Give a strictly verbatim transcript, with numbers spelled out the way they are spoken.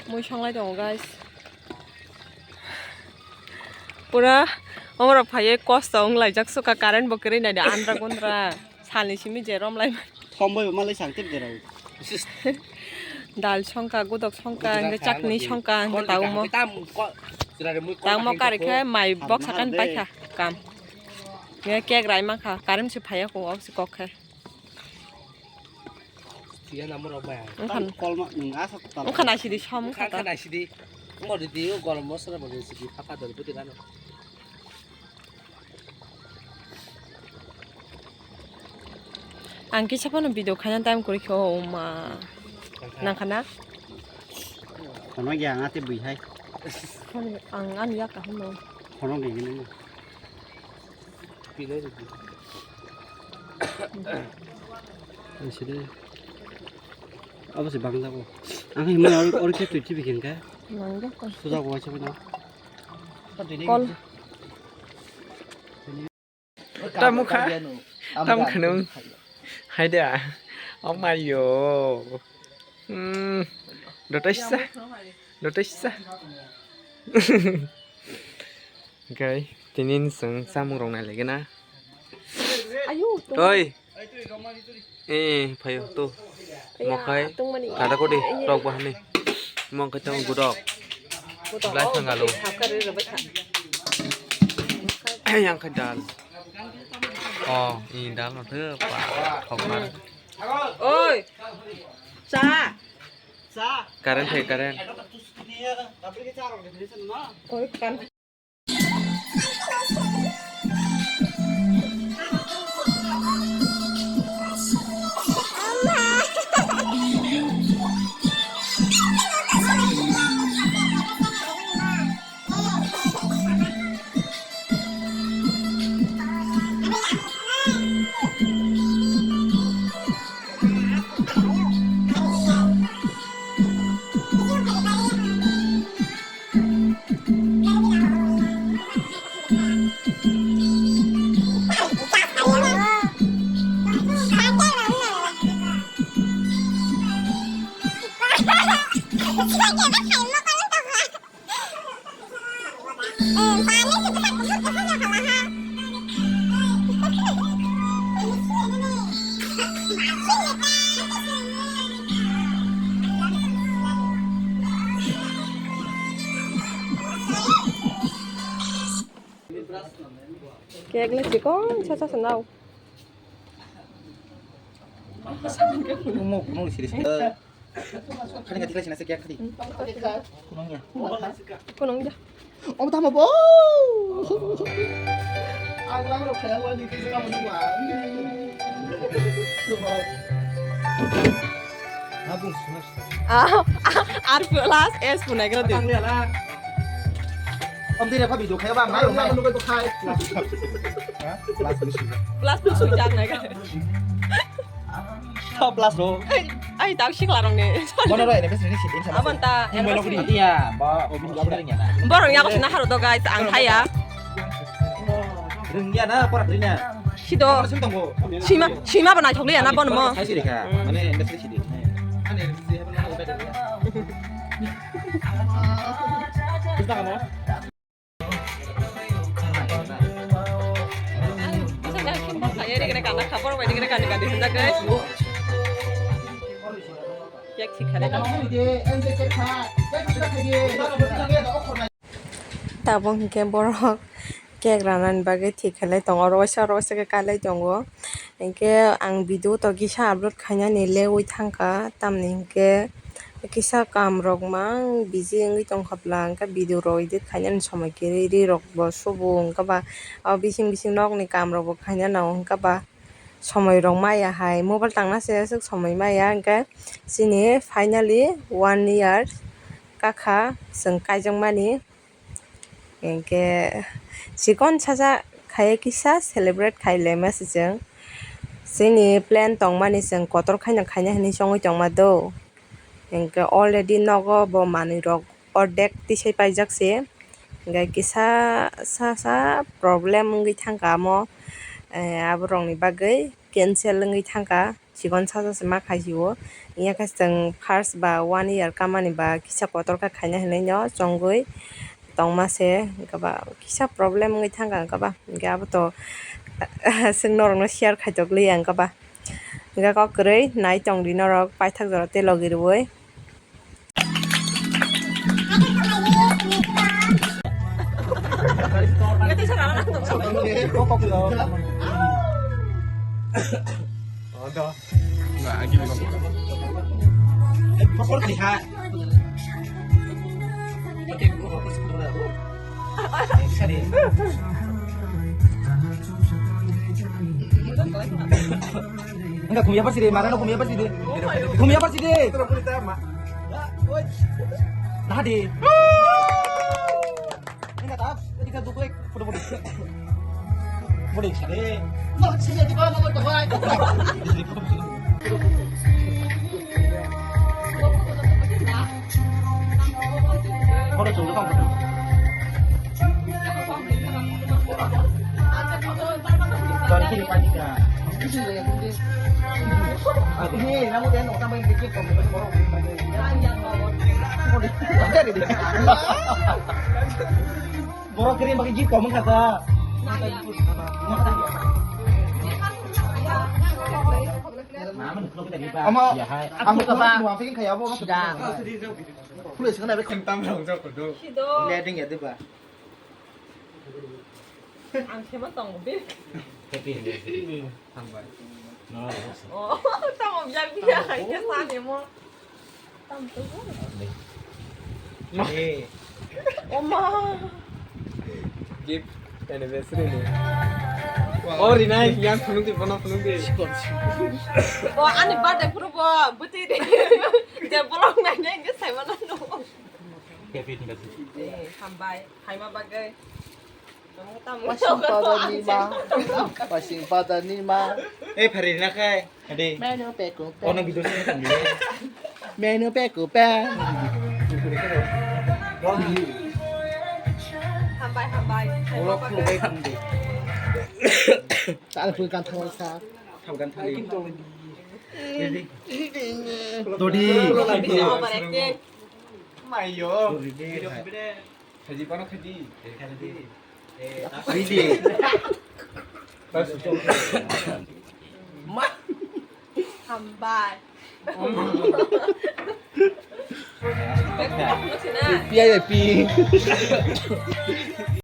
Mui songlai tongo, guys. Pura omorok phaiye kosto wng laijak suka, current bo kwrwi naidi andra gundra. Salni simi je rom lai mani. Thom bai ma lai sang tip jera. Dal songkha, gudok songkha, hwnkhe chakni songkha, hwnkhe tamo. Tamo kari khe mai boksa kan paikha kam. Nge kek rai mankha, current se phaiya ko, ok se kok khe. Tiya namorok bai. Wngkha. Kolma, mm, asa tal. Wngkha naisidi, som wngkha ta. Wngkha naisidi. Wngkha didi, o golom mosla bo naisidi, papa dol bwtwi gano. Ang kisa phano video khaina time kwrwi khe, o ma. Nangkha. Nangkha na? Kono ya, ang ate bui hai. Ang ani yak kaham no. Kono gini ni. Sini. Apa sih bang jago? Ang ini orang orang kita cuci bikin kah? Nangkha. Sudah gua coba na. Kol. Tamukha. Tamukha nung. Haida. Oh my yo. Hmm. Dotaisa. Dotaisa. Okay, tinin sung samung rong nai lagi na. Ayo, to. Oi. Eh, phayo to. Mokhai. Kada kodi rok bahani. Mong khe tong gudok. Lai thang alo. Yang khe dal. Oh, ini dal no the pa thok mar. Oi. Cha. Current hai current. Oi, kan. Kek le chikon sa sa sanao. Kumo, kumo siri siri. Khani kati kati nasi kek khani. Kunung ya. Kunung ya. Om tamo bo. Ang lang rok khaya wani kisa kamu dua. Ah, R plus S punai kena di. Om dire pa video khaya bang. Ayo, ayo, ayo, ayo. Plus plus sujak nai ka. Top plus ro. Ai, ai, tau sikla rong ni. Bono ro, ini besi ini sih. Abang ta, ini melo kiri. Iya, ba, oh, bisa kiri ya. Borong ya, aku sini harus do guys, ang kaya. Ring ya na, pora ring ya. Sido. Sima, sima ba naithok liya na bono mo. Sai siri ka. Mane ende siri siri. Ane siri apa na obat ya. Kita kamu. Ang bisa dah kimbang kaya di kena kana kabar, di kena kana kana di sana guys. Yak sih kare. Tabuk hinkhe borok cake ranani bagwi thik khailai tongo, oro waisa oro waisa khe kailai tongo. Hinkhe ang video to kisa upload khainani leui thangkha, tamni hinkhe kisa kaam rok mang busy wngwi tongkha bwla, hinkhe video rok edit khainani somoi kwrwi, ri rok bo subu, hinkhe ba o bising bising nokni kaam rok bo khainani hinkhe ba somoi rok maya hai, mobile tangna se aswk somoi maya, hinkhe chini finally one year kakha chwng kaijakmani. Hinkhe chikon sacha khaiwi kisa celebrate khai laima se chwng. Chini plan tongmani chwng kotor khaino khaina hinwi chongwi tongma do. Hinkhe already nogo bo manwi rok ordek tisai paijak se. Hinkhe kisa sacha problem wngwi thangkha amo, eh, aborokni bagwi cancel wngwi thangkha. Chikon saja se ma khai si o. Wngya khe chwng first ba one year kamani ba kisa kotor khe khaina hinwi no chongwi tongma se, wngkha ba kisa problem wngwi thangkha, wngkha ba hwnkhe abo to chwng norokno share khaitok liya, wngkha ba hwnkhe kok kwrwi nai tongdi norok paithak jora tei logi rwui. Enggak, kumya apa sih deh? Mana lo kumya apa sih deh? Kumya apa sih deh? Nah deh. Enggak tahu, tadi kan tuh gue foto-foto. Boleh sih deh. Mau sih deh, di bawah mau tuh. Borok kiri bagi gift kamu kata. Ama, aku kaba. Nuang pingin kaya apa? Sudah. Pula sekarang ada kentam dong, cok dong. Sido. Lihat ding ya, tiba. Ang khe ma tongo be. Happy anniversary. Hambai. Oh, tamo biya biya, ang khe sa de mo. Tam to go. Eh. Oh ma. Gift anniversary ni. Oh, Rinai, yang phunuk di, bono phunuk di. Oh, ani birthday phuru bo, buti de. Je bolong nai nai, je sai mana no. Happy anniversary. Eh, hambai. Phaima bagwi. Pasing pada nima. Pasing pada nima. Eh, phari na khai. Ade. Menu peku pe. Ono video sini kan dia. Menu peku pe. Hambai, hambai. Phaima bagwi. Tal pun kan thawal sa. Thawal kan thawal. Dodi. Over acting. Mayo. Dodi. Khaji, bono khaji. Khaji. Khaji. Bas, chok. Ma. Hambai. Pi ai pi.